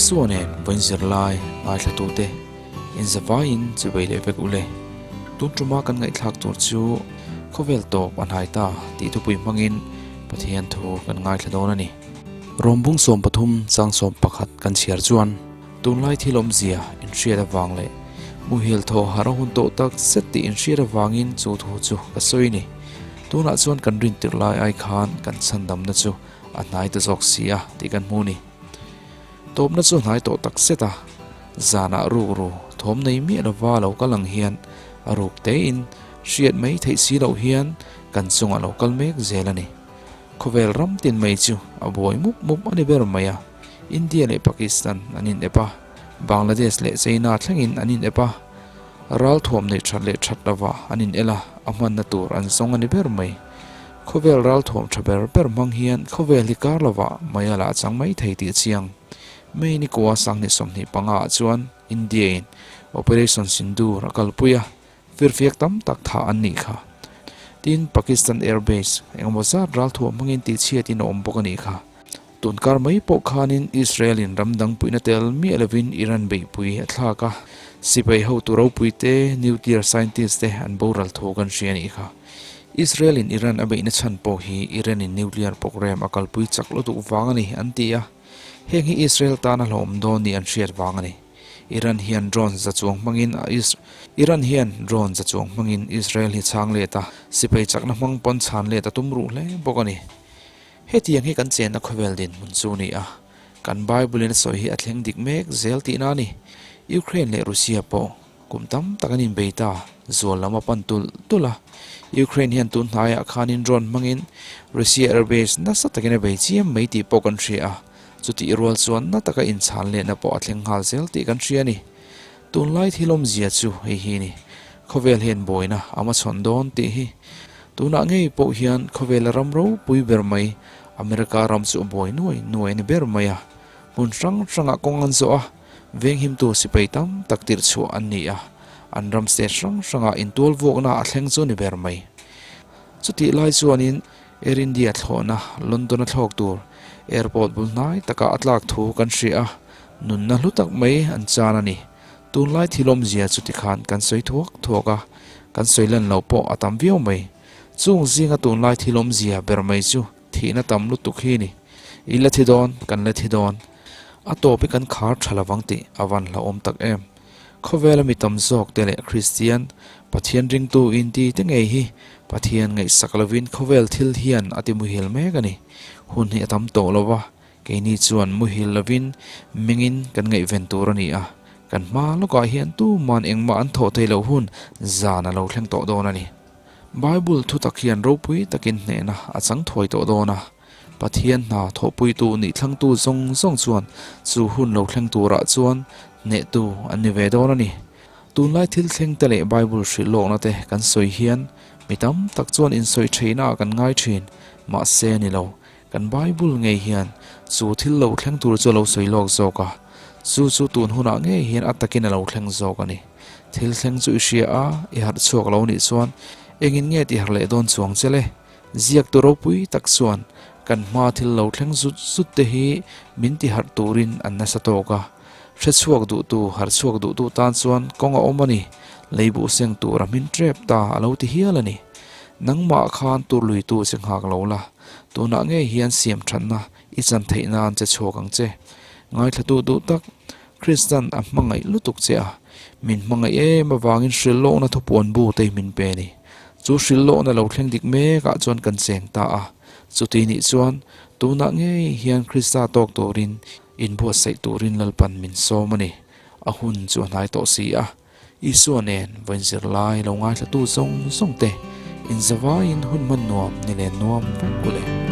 Isua nen vawiin zirlai ngaithlatute inzavaiin chuvei leh vek ule. Tun tuma kan ngaihthlak tur chu khawvel tawp a hnai ta tih thupui hmangin Pathian thu kan ngaithla dawn a ni. Rawmbung 13 chang 11 kan chhiar chuan tunlai thil awmzia inhriat avang leh muhil thaw harh a hun tawh tak zet tih inhriat avangin chu thu chu ka sawi a ni. Tunah chuan kan rintirh lai ai khan kan chhandamna chu a hnai ta zawk si a tih kan hmu a ni. Tawpna chu hnai tawh tak zet a, zanah rukru thawm nei miah lova lo kal ang hian a ruk tein hriat mai theih si loh hian kan chungah lo kal mek zel a ni. Khawvel ram tin mai chu a buai mup mup a ni ber mai a, India leh Pakistan an in ep a, Bangladesh leh China thlengin an in ep a, ral thuam neih that leh that lova an in el a, a hmanna tur an zawng a ni ber mai. Khawvel ral thuam tha ber ber hmang hian khawvel hi kar lovah mai a lah chang mai thei tih a chiang. May ni kua sanghnih 25 ah chuan India in Operation Sindoor a kalpui a, firfiak tam tak thah an nih kha. Tin, Pakistan Air Base engemaw zat ral thuam hmangin tihchhiatin a awm bawk a nih kha. Tun kar mai pawh khanin Israel in ram dang puihna tel miah lovin Iran beihpui a thlak a, sipai hotu ropui te, nuclear scientist te an boral thu kan hria a nih kha. Israel in Iran a beihna chhan pawh hi Iran in nuclear program a kalpui chak lutuk vang a ni an ti a, heng hi Israel tan a hlawm dawn ni an hriat vang a ni. Iran hian drone za chuang hmangin a Iran hian drone za chuang hmangin Israel hi chhang let a, sipai chakna hmang pawn chhan let a tum ruh hle bawk a ni. Hetiang hi kan chenna khawvel dinhmun chu a ni a, kan Bible in a sawi hi a thleng dik mek zel tihna a ni. Ukraine leh Russia pawh kum tam tak an inbei ta, zual lam a pan tulh tulh a. Ukraine hian tun hnaiah khanin drone hmangin Russia airbase nasa takin a bei chiam mai tih pawh kan hria a, chutih rual chuan na taka inchhan lehna pawh a thleng nghal zel tih kan hria a ni. Tunlai thil awmzia chu hei hi a ni, khawvel hian buaina a hmachhawn dawn tih hi. Tunah ngei pawh hian khawvela ram ropui ber mai, America ram chu a buai nuai nuai a ni ber mai a. Hmun hrang hrangah kawng an zawh a, venghimtu sipai tam tak tirh chhuah an ni a, an ram state hrang hrangah intual vuakna a thleng chu a ni ber mai. Chutih lai chuanin Air India thlawhna London a thlawk tur airport bul hnai takah a tlak thu kan hria a, nunna hlu tak mai an chan a ni. Tunlai thil awmzia chu tikhan kan sawi thuak thuak a, kan sawi lan loh pawh a tam viau mai. Chung zinga tunlai thil awmzia ber mai chu thihna tam lutuk hi a ni. I la thi dawn, kan la thi dawn. A tawp hi kan khar tha lovang tih a van hlauhawm tak em. Khawvela mi tam zawk te leh Kristian, Pathian ringtu inti te ngei hi Pathian ngaihsak lovin khawvel thil hian a ti muhil mek a ni. Hun hi a tam tawh lo va, Keini chuan muhil lovin mengin kan ngaihven tur a ni a, kan hma lawkah hian tuman engmah an thawh theih loh hun zan a lo thleng tawh dawn a ni. Bible thutak hian ropui takin hnehna a chang thuai tawh dawn a, Pathian hna thawhpuitu nih thlangtu zawng zawng chuan chu hun lo thleng turah chuan hnehtu an ni ve dawn a ni. Tunlai thil thlengte leh Bible hrilh lawkna te kan sawi hian mi tam tak chuan insawi theihnaah kan ngai thin, mahse a ni lo. Kan Bible ngei hian chu thil lo thleng tur chu a lo sawi lawk zawk a, chu chu tun hunah ngei hian a takin a lo thleng zawk a ni. Thil thleng chu i hria a, i harh chhuak lo nih chuan engin nge tih harh leh dawn chuang che le? Ziaktu ropui tak chuan kan hma thil lo thleng zut zut te hi min ti harh turin an nasa tawk a, hre chhuak duhtu, harh chhuak duhtu tan chuan kawng a awm a ni, leibuh seng tur a hmin tep ta a lo ti hial a ni. Nangmah khan tur luitu che nghak lo la. Tunah ngei hian siam thatna i chan theih nan che chhuak ang che. Ngaithlatu duh tak, Kristan a hmangaih lutuk che a, min hmangaih em avangin hrilhlawkna thupuan bu te min pe a ni. Chu hrilhlawkna lo thleng dik mekah chuan kan cheng ta a. Chuti nih chuan tunah ngei hian Krista tawk turin inbuatsaih turin Lalpan min sawm a ni. A hun chu a hnai tawh si a. Isua nen vawiin zirlai lo ngaithlatu zawng zawng te inzavaiin hun hman nuam ni len nuam vek u le.